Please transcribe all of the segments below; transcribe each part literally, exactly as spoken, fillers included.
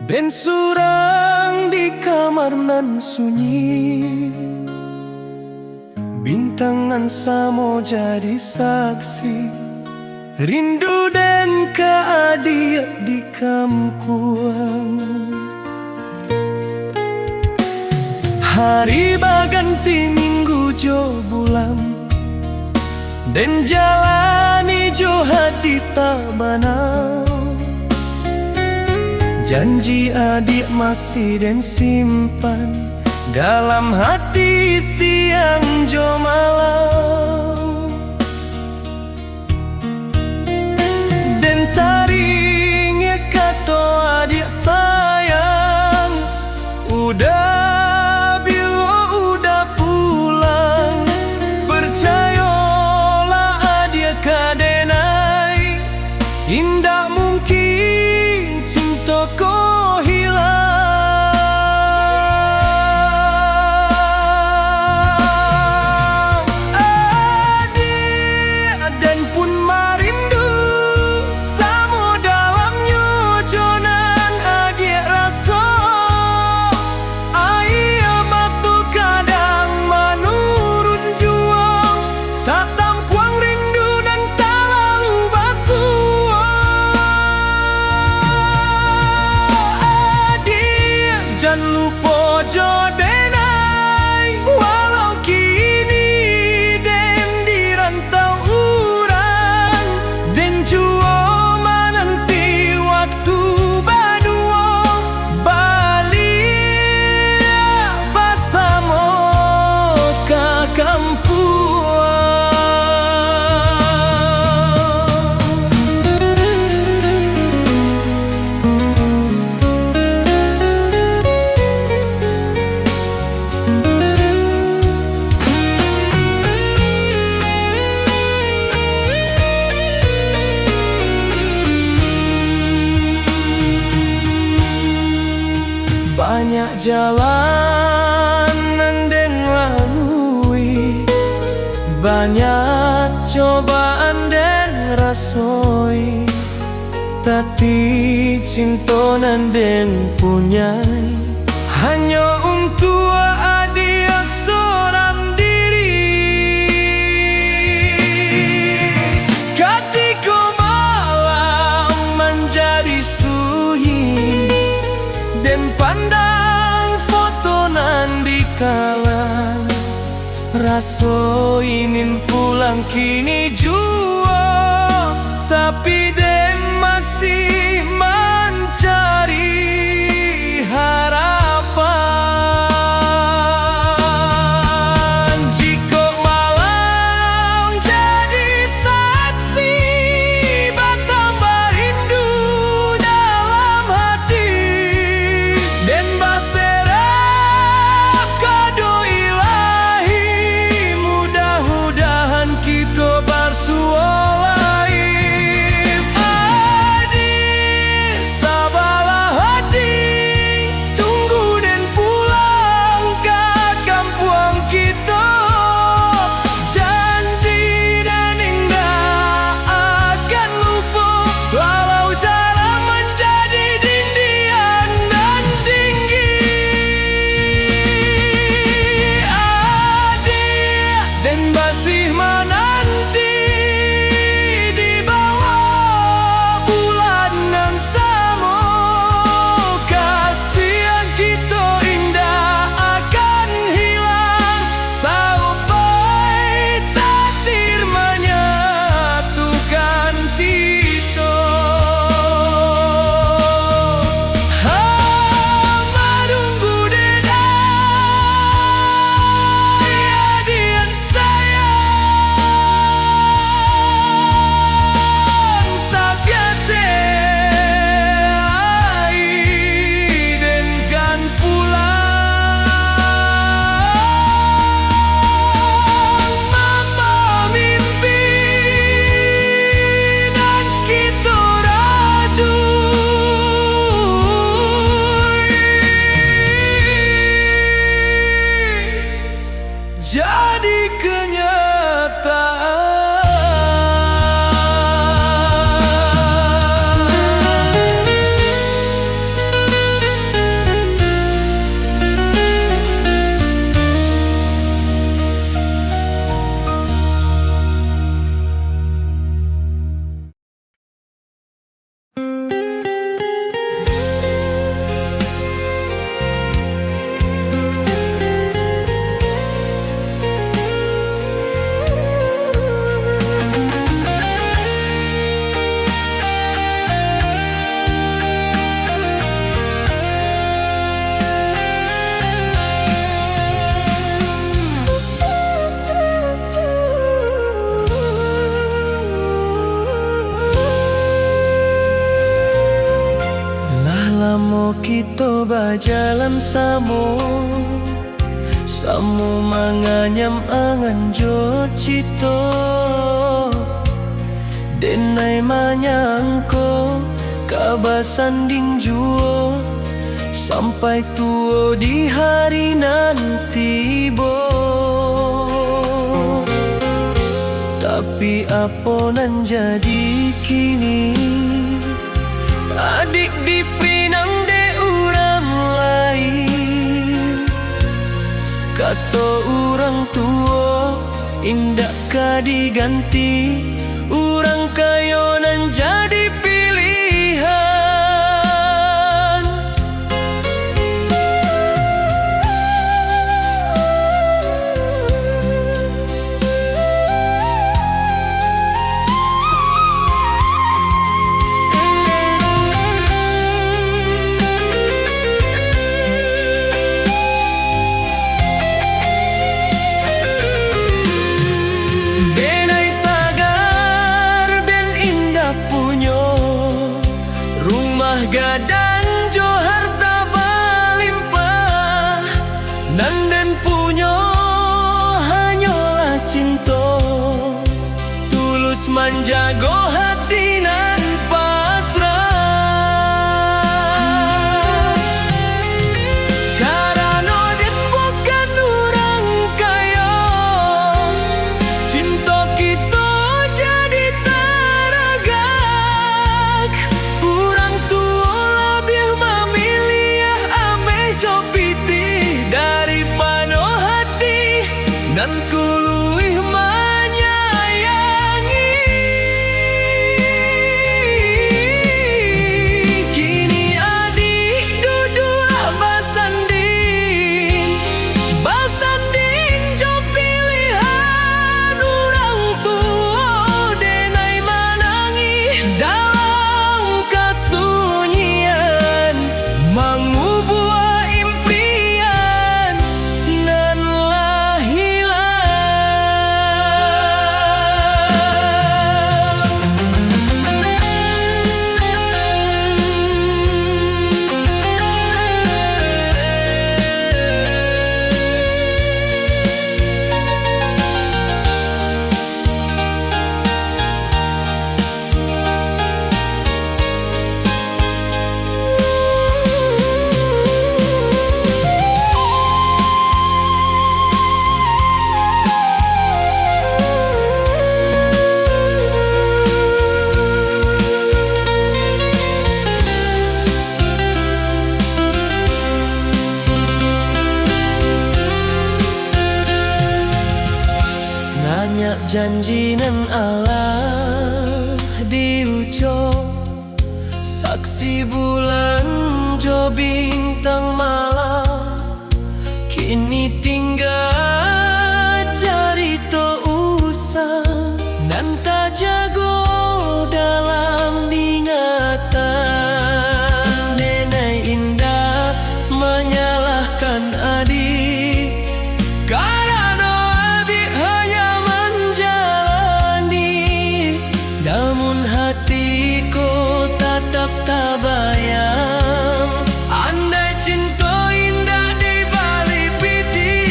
Den surang di kamar nan sunyi, bintang nan samo jadi saksi, rindu den ka adiak di kampuang. Hari baganti minggu jo bulan, den jalani jo hati tabana. Janji adiak masih den simpan dalam hati siang jo malam. Den taringek kato adiak sayang, uda bilo uda pulang. Percayolah adiak ka den ai, indak mungkin cinto ko hilang. Adiak, den pun marindu, samo dalamnyo jo nan adiak raso. Aia mato kadang manurun juo, tatampuang rindu nan talalu basuo. Adiak, jan lupo jo den ai, walau kini den di rantau urang, den juo mananti waktu baduo, baliak basamo ka kampuang. Banyak jalan nan den lalui, banyak cobaan den rasoi. Tapi cinto nan den punyai hanyo untuak adiak sorang diri. Katiko malam manjadi sunyi, den pandang foto nan di kalan. Raso ingin pulang kini juo, tapi den masih mancari harapan. Jikok malang jadi saksi, batambah rindu dalam hati. Den baserah kado Ilahi, mudah-mudahan kito barsuo lai. Adiak, sabalah Samo kito bajalan samo, samo manganyam angan jo cito. Denai manyangko ka basanding juo, sampai tuo di hari nan tibo. Tapi apo nan jadi kini? Adik dipinang dek urang lain. Kato urang tuo, indak ka diganti. Urang kayo nan jadi pilihan. Denai sagar den indak punyo, rumah gadang jo harta balimpah. Nan den punyo hanyolah cinto, tulus manjago hati nan pasrah. Karano den bukan urang kayo, cinto kito jadi taragak. Urang tuo labiah mamiliah ameh jo pitih daripado hati nan kuluih manyayangi. Kini adik duduak basanding, basanding jo pilihan urang tuo, denai manangih dalam kasunyian, mangubua impian nan lah hilang. Banyak janji nan alah diucok, saksi bulan jo bintang malam. Kini tingga carito usah nan tajago dalam ingatan. Denai indak manyalahkan adik, karano adik hanya manjalani. Namun hati ko tatap tabayang, andai cinto indak dibali pitih,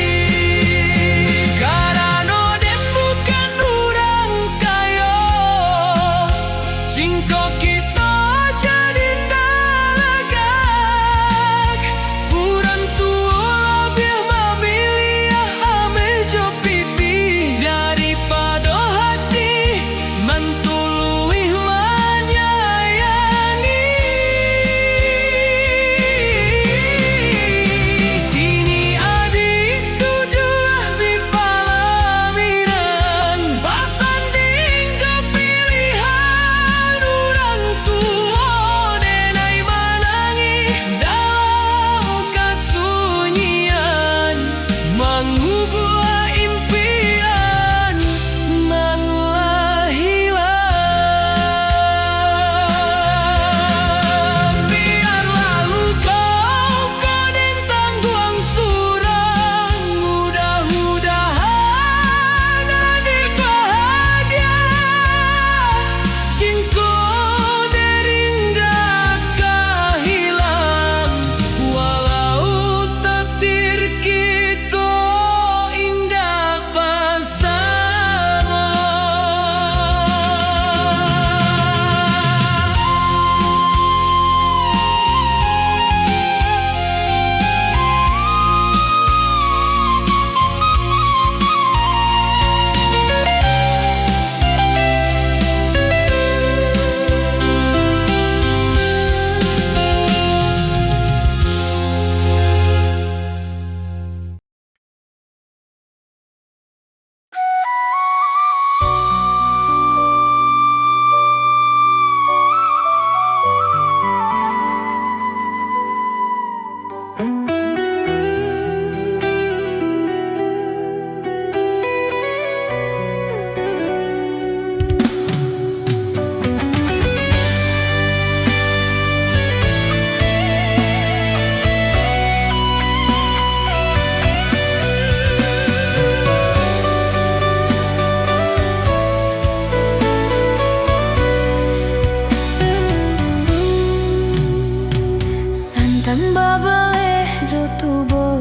Nan babaleh jo tubuah,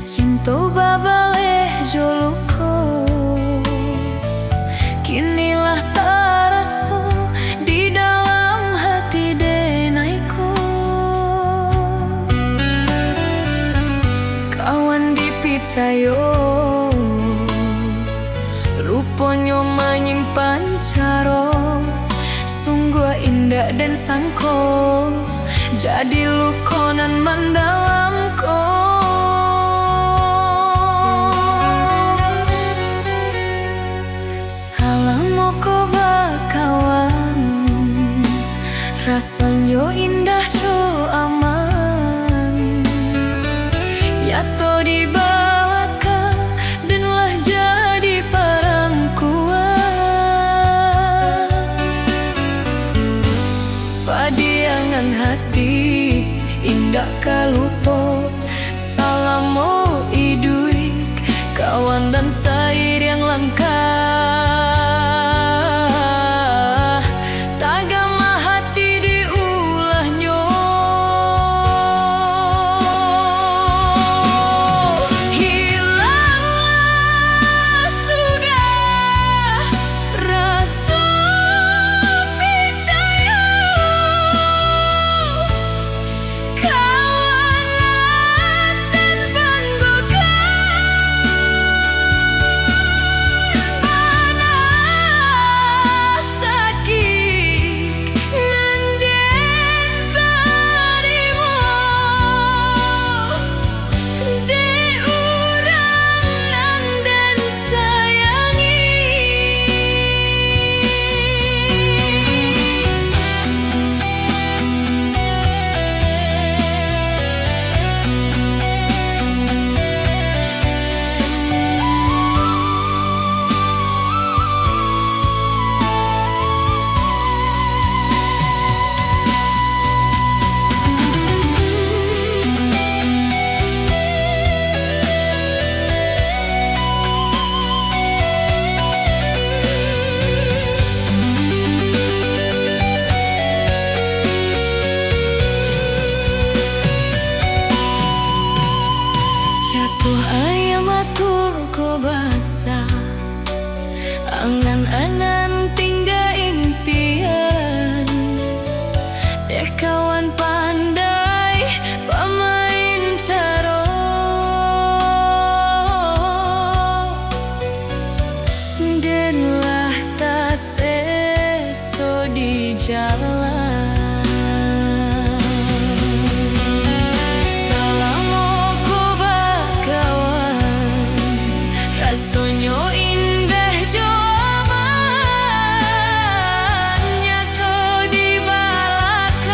cinto babaleh jo luko. Kini lah taraso di dalam hati denai ko. Kawan dipicayo, ruponyo manyimpan caro, sungguah indak den sangko, jadi luko nan mandalam ko. Salamo ko bakawan, rasonyo indah jo aman. Nyato dibalakang, den lah jadi parangkuan. Padiangan hati indak ka lupo, salamo iduik kawan dan sairiang langkah. Tagamah hati diulahnyo. Hilanglah sudah raso picayo. Kawan nan den banggakan, bana sakik nan den tarimo dek urang nan den sayangi. Jatuah aia mato ko basa, angan-angan tingga impian. Dek kawan pandai pamain caro, den lah taseso di jalan. Salamo ko bakawan, rasonyo indah jo aman. Nyato di balakang,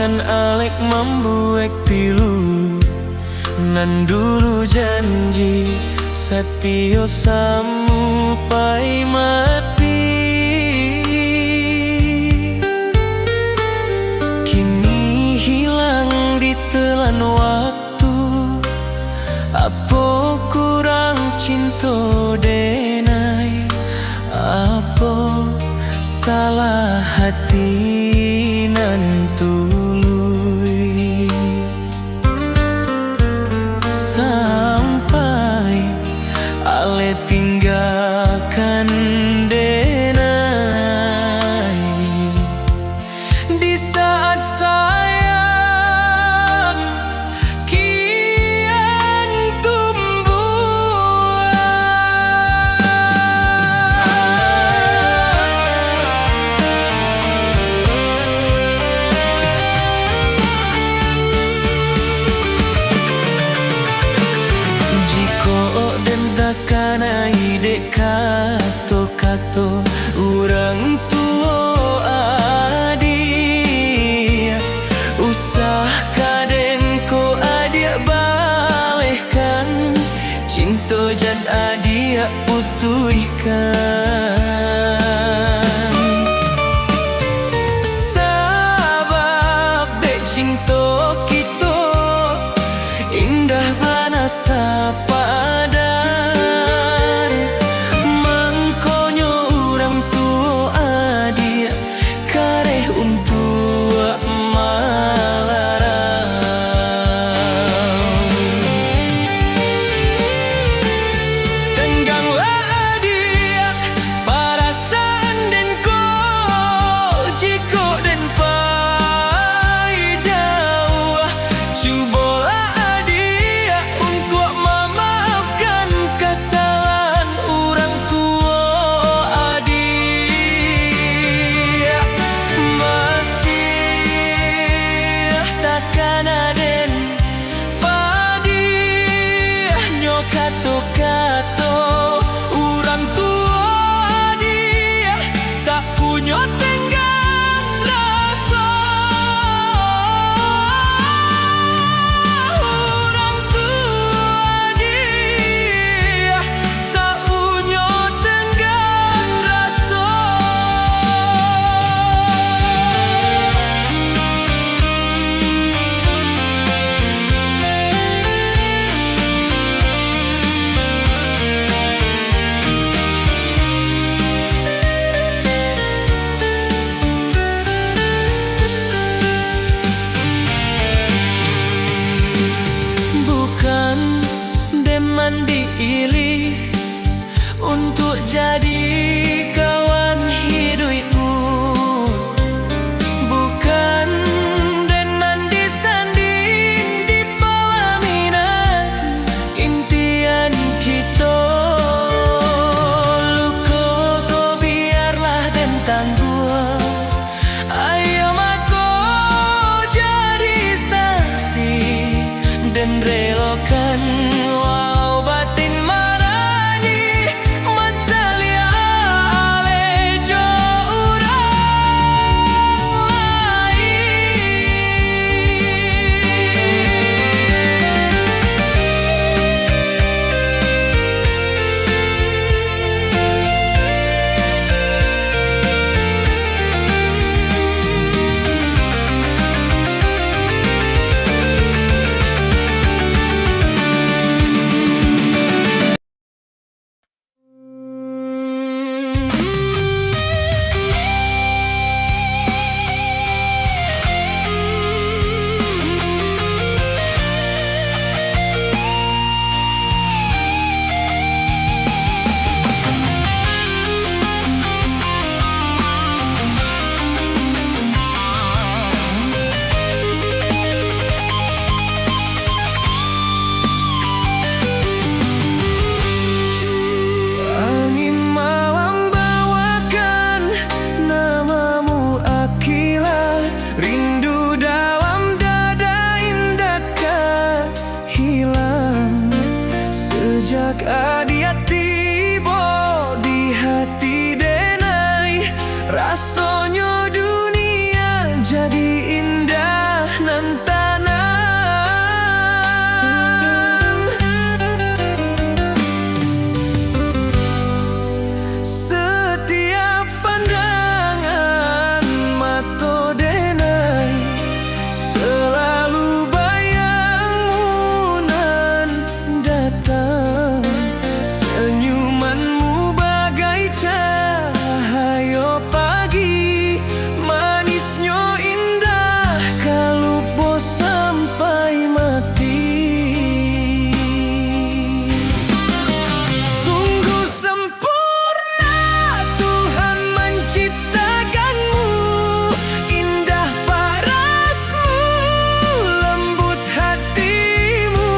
Alek mambuek pilu, nan dulu janji satio sampai mati. Kini hilang ditelan waktu, apo kurang cinto denai? Apo salah hati nan tuluih, sampai alek tinggakan denai? Di saat sayang kian tumbuah. Jikok den takanai dek kato-kato urang tuo adiak, usah ka den ko adiak balehkan, cinto jan adiak putuihkan. Sabab dek cinto kito indah bana sapadan. Mangkonyo urang tuo adiak kareh untuak malarang. Tangganglah adiak parasaan den ko, jikok den pai jauah, cubolah adiak untuak mamaafkan kasalahan urang tuo adiak. Masih takana den padiahnyo kato-kato urang tuo adiak, tak punyo tenggang raso. Urang tuo adiak, tak punyo tenggang raso. Bukan den mandiili untuak jadi kawan hiduikmu. Bukan den nan disanding di palaminan impian kito. Luko ko biarlah den tangguang. Ayo mako jadi saksi, den relokan walau batin maranyih, mancaliak aleh jo urang lain. Angin malam bawakan namamu, Akila. Rindu dalam dada indak ka hilang. Sejak adiak tibo di hati denai, rasonyo dunia jadi indah. nan tanang. Satiap pandangan mato denai, salalu bayangmu nan datang. Senyumanmu bagai cahayo pagi, manisnyo indah ka lupo sampai mati. Sungguh sempurna Tuhan manciptakanmu, indah parasmu, lembut hatimu.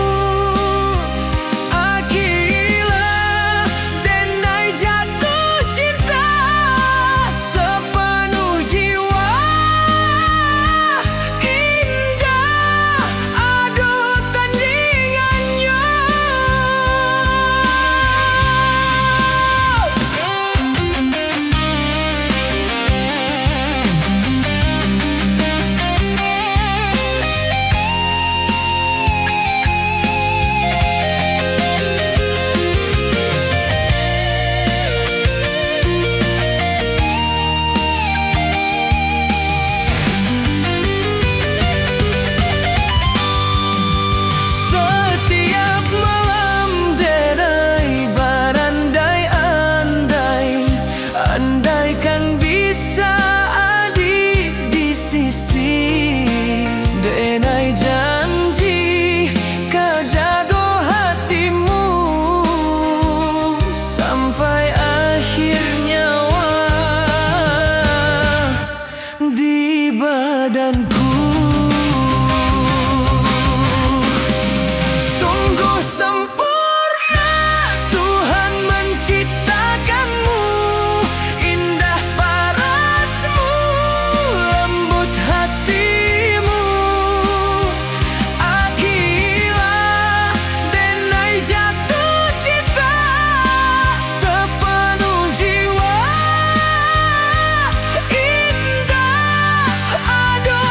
Agilah denai jatuh cinta sapanuah jiwa. Indah ado tandingannyo. Satiap malam denai barandai-andai, andaikan bisa adik di sisi, denai janji ka jago hatimu sampai akhir nyawa di badanku. Sungguh sempurna Tuhan manciptakanmu, indah parasmu, lembut hatimu. Agilah denai jatuh cinta sapanuah jiwa. Indah ado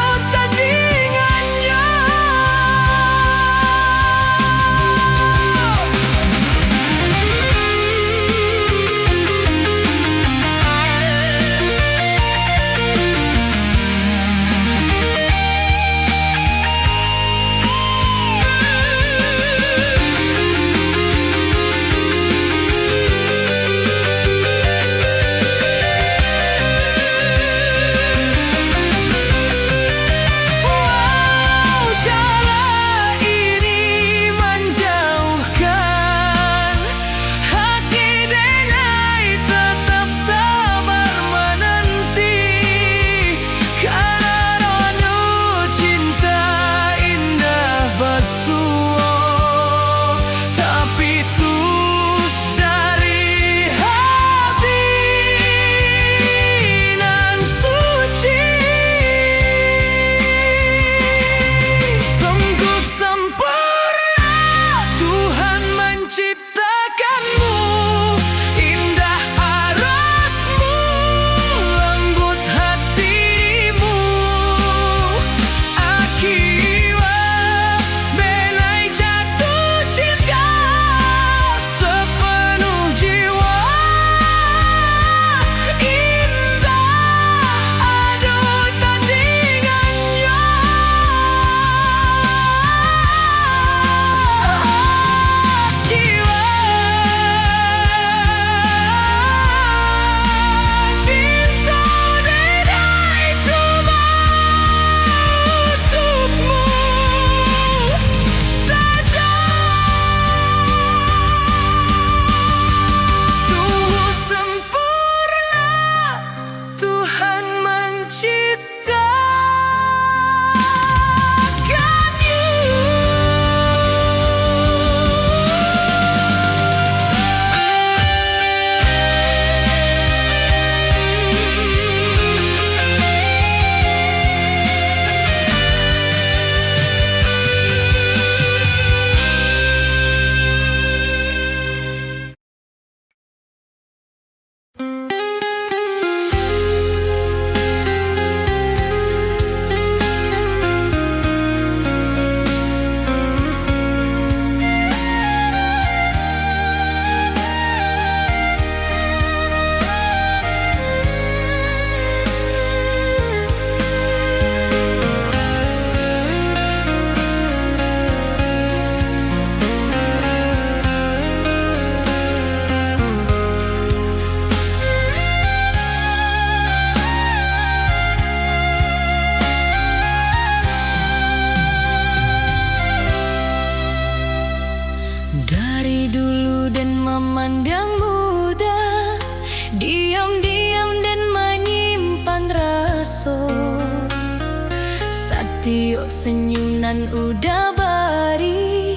Iyo senyum nan uda bari,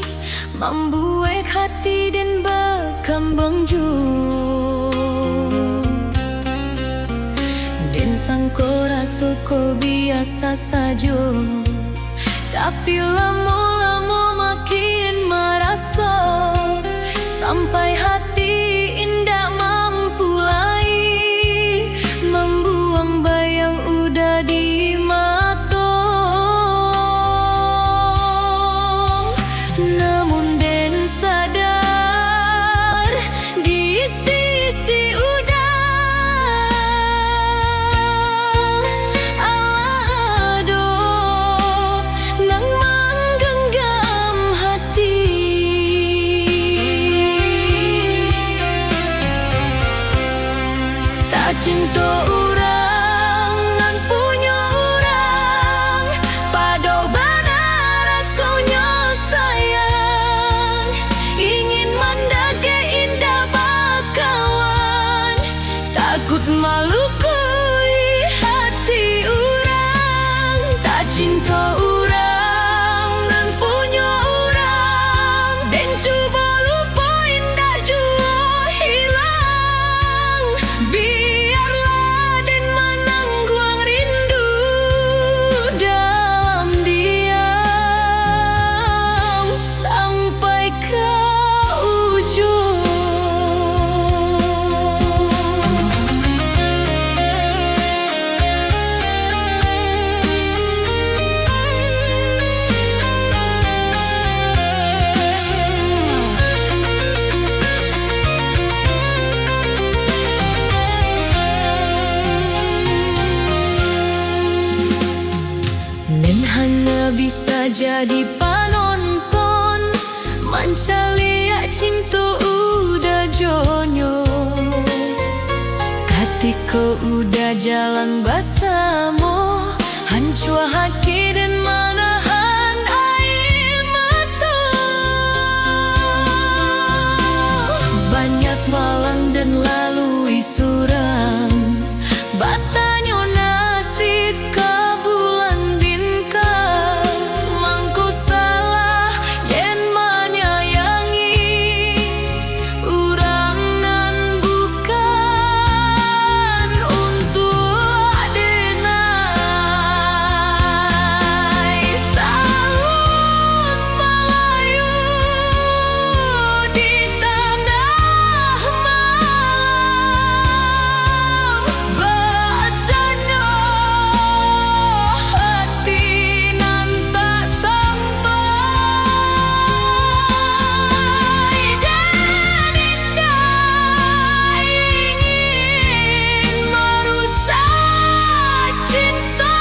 mambuek hati den bakambang juo. Den sangko raso ko biasa sajo, tapi lamo-lamo makin maraso, sampai hati indak mampu lai mambuang bayang uda di mato. Namun den sadar, di sisi uda, alah ado nan mangganggam hati. Tacinto urang nan punyo urang, pado bana rasonyo sayang, ingin mandake indak bakawan, takut malukui hati urang. Tacinto urang nan punyo urang, den cubo lupo indak juo hilang. Biarlah den manangguang rindu dalam diam sampai ka ujung. Nan hanya bisa jadi panonton, mancaliak cinto uda jo nyo. Katiko uda jalan basamo, hancua hati den manahan aia mato. Banyak malam den lalui surang, batanyo nasib ka bulan bintang. Mangko salah den manyayangi urang nan bukan untuak den ai. Saun Malayu di tanah malam, batanyo hati nan tak sampai, dan indak ingin marusak cinto.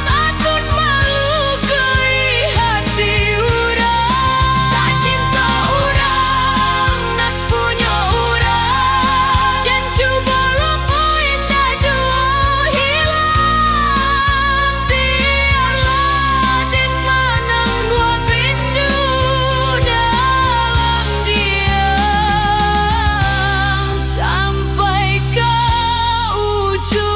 Takut malukui hati urang, tacinto urang nan punyo urang, jan cubo lupo indak juo hilang. Biarlah den manangguang rindu dalam diam sampai ka ujung.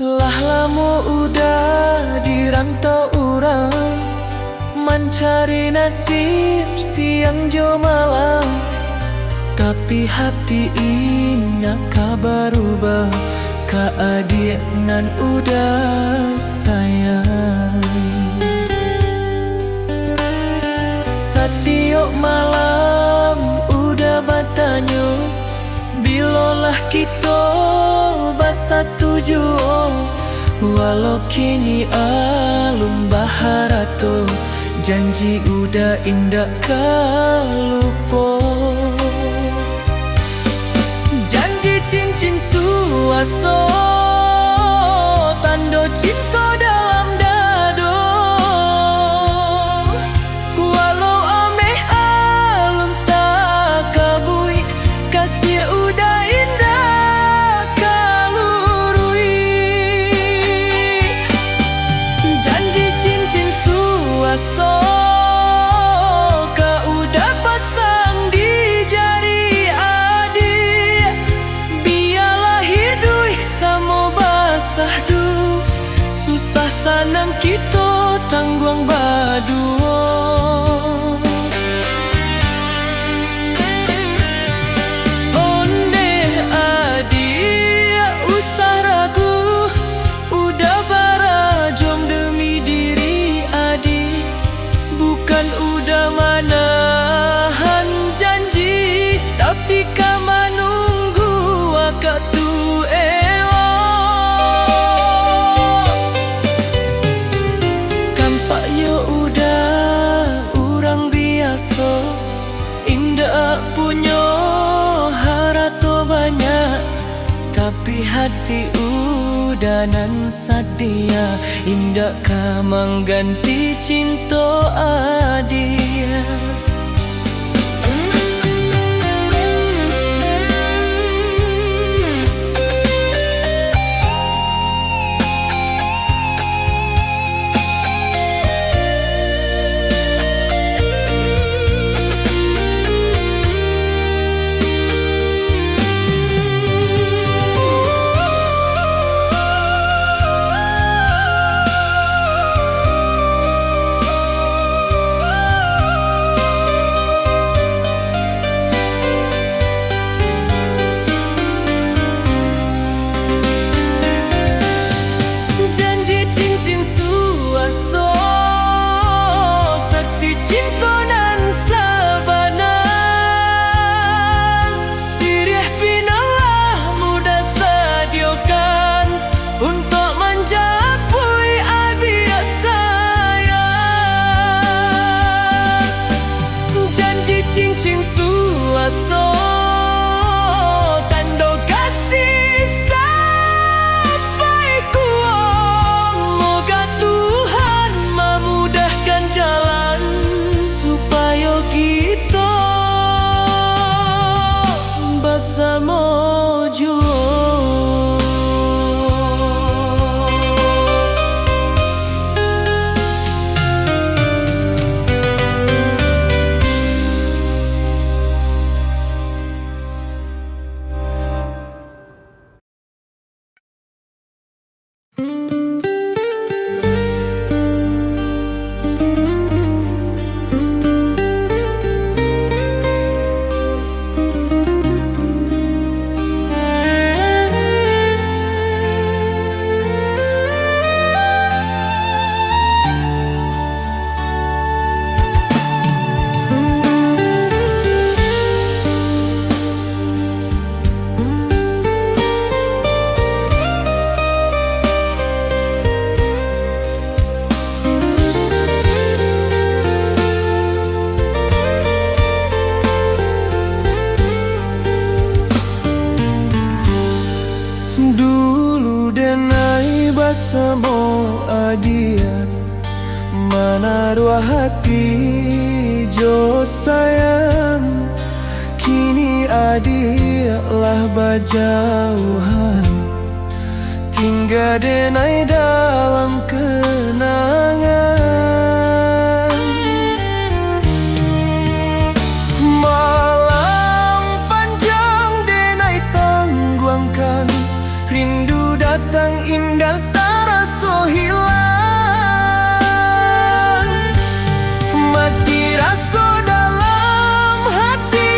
Lah lamo udah di rantau urang, mancari nasib siang jo malam. Tapi hati indak ka barubah, ka adiak nan Uda sayang. Satiok malam Uda batanyo, bilolah kito basatu juo. Walau kini alun baharato, janji Uda indak ka lupo. Janji cincin suaso, tando cinto dalam dado. Walau ameh alun takabuik, kasih Uda indak ka luruik. Janji cincin suaso, ka Uda pasang di jari adiak. Bialah iduik samo basahdu, susah sanang kito tangguang baduo. Ondeh adiak, usah ragu, Uda barajuang demi diri adiak. Bukan Uda manahan janji, tapi ka manunggu wakatu elok. Tampaknyo Uda urang biaso, indak punyo harato banyak, tapi hati Uda nan satia, indak ka mangganti cinto adiak. Janji cincin suaso, saksi cinto nan sabana. Siriah pinang lah Uda sadiokan untuak manjapuik adiak sayang. Janji cincin suaso, tando kasih sampai kuo. Moga Tuhan mamudahkan jalan, supayo kito basamo juo. Dulu denai basamo adiak, manaruah hati jo sayang. Kini adiak lah bajauhan, tingga denai dalam kenangan. Malam panjang denai tangguangkan, rindu datang indak taraso hilang. Mati raso dalam hati,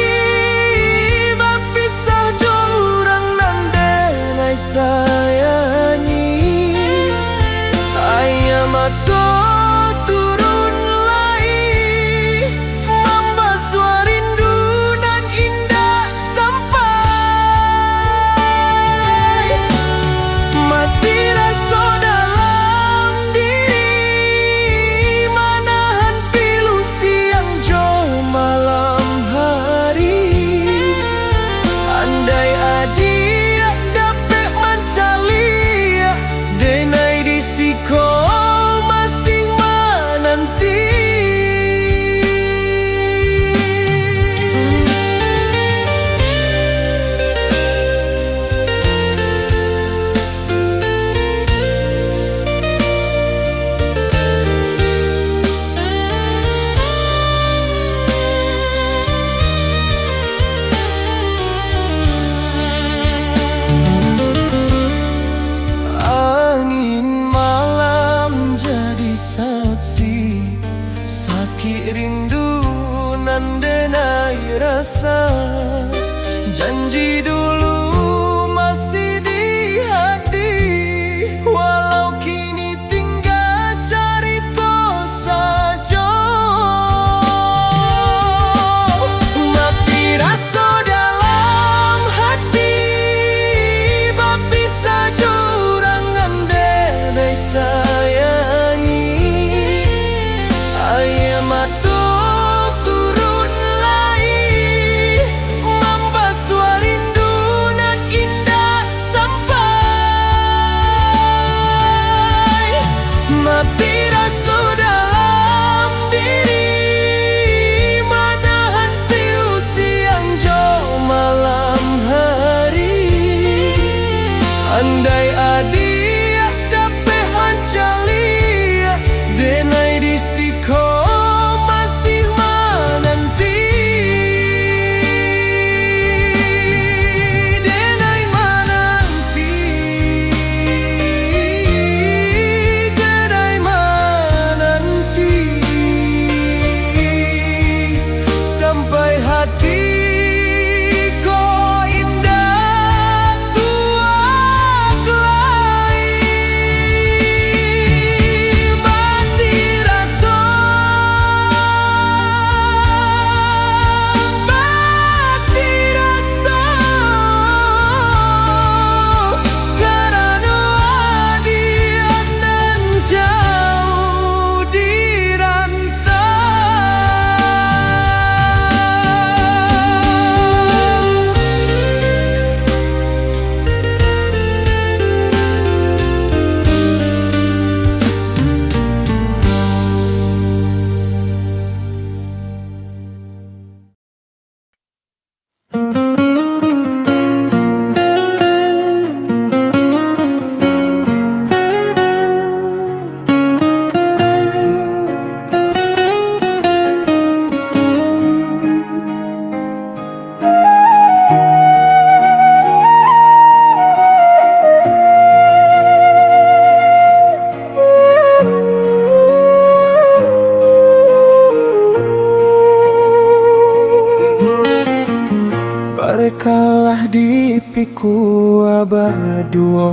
dipikua baduo.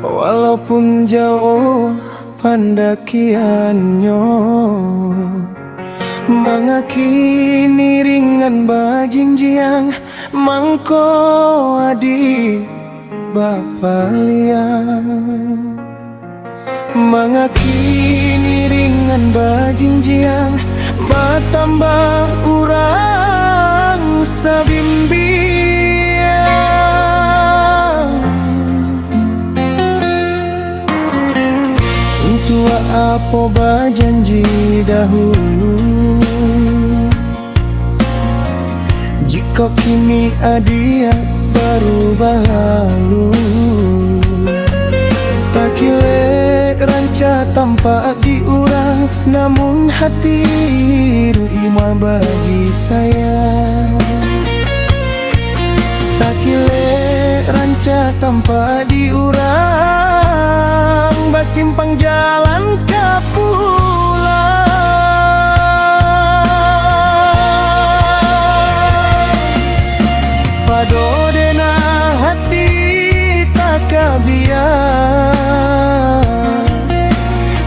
Walaupun jauah pandakiannyo, mangakini ringan bajinjiang, mangko adi bapaliang. Mangakini ringan bajinjiang, batambah urang sabimbiang. Untuak apo bajanji dahulu, jikok kini adiak barubah lalu? Takilek rancak tampak di urang, namun hati ruih mabagi sayang. Takilek rancak tampak di urang, basimpang jalan ka pulang. Pado dena hati takabia,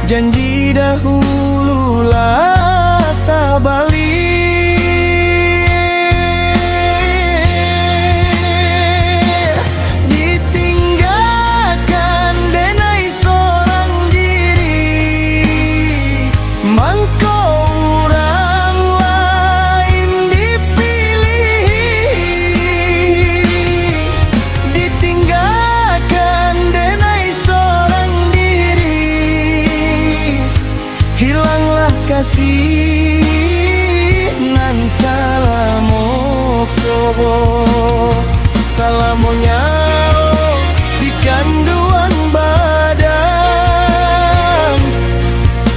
janji dahulu lah tabaliak. Ditinggakan denai sorang diri, mangko urang lain dipilih. Ditinggakan denai sorang diri, hilanglah kasih nan salamo ko. Salamo nyawa di kanduang badan,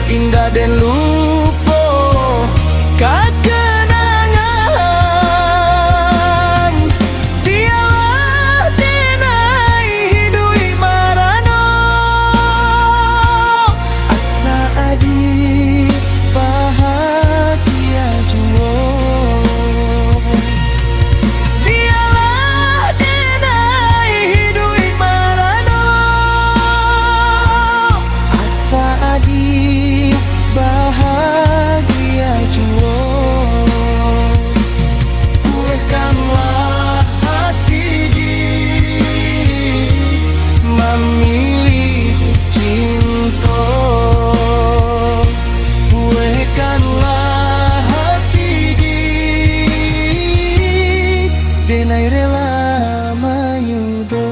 indak den lupo ka kanangan. Bialah denai hiduik marano, asa adi bahagia juo. Bialah denai hiduik marano, asa adi bahagia juo. Kuekkanlah hati di mamilih cinto. Kuekkanlah hati di denai rela manyudo.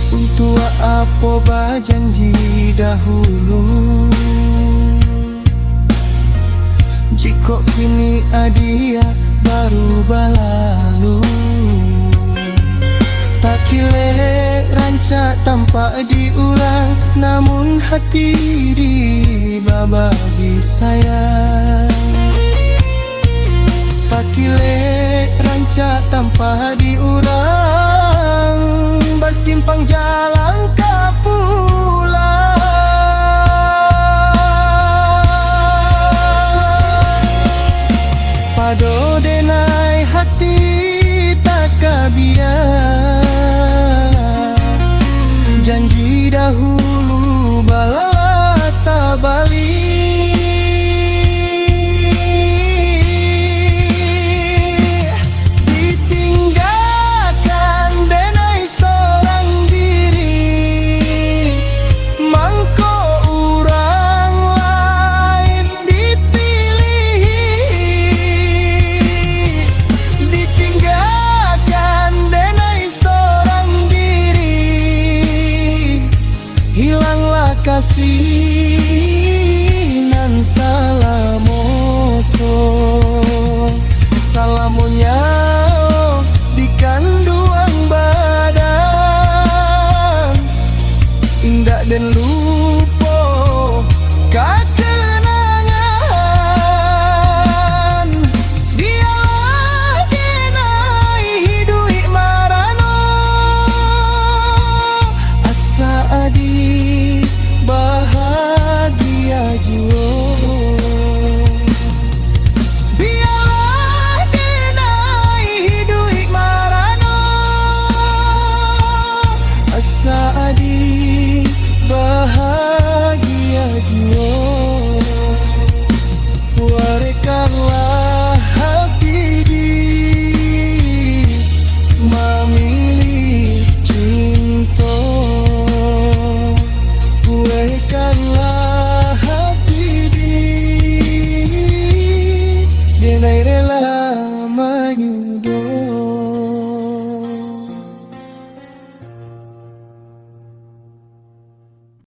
Untuak apo bajanji dahulu, jikok kini adiak barubah lalu? Takilek rancak tampak di urang, namun hati di babagi sayang. Takilek rancak tampak di urang, basimpang jalan ka pulang. Pado denai hati takabia, janji dahulu balalah tabaliak. Ditinggakan denai sorang diri, mangko urang lain dipilih. Diting- Lai rela manyudo.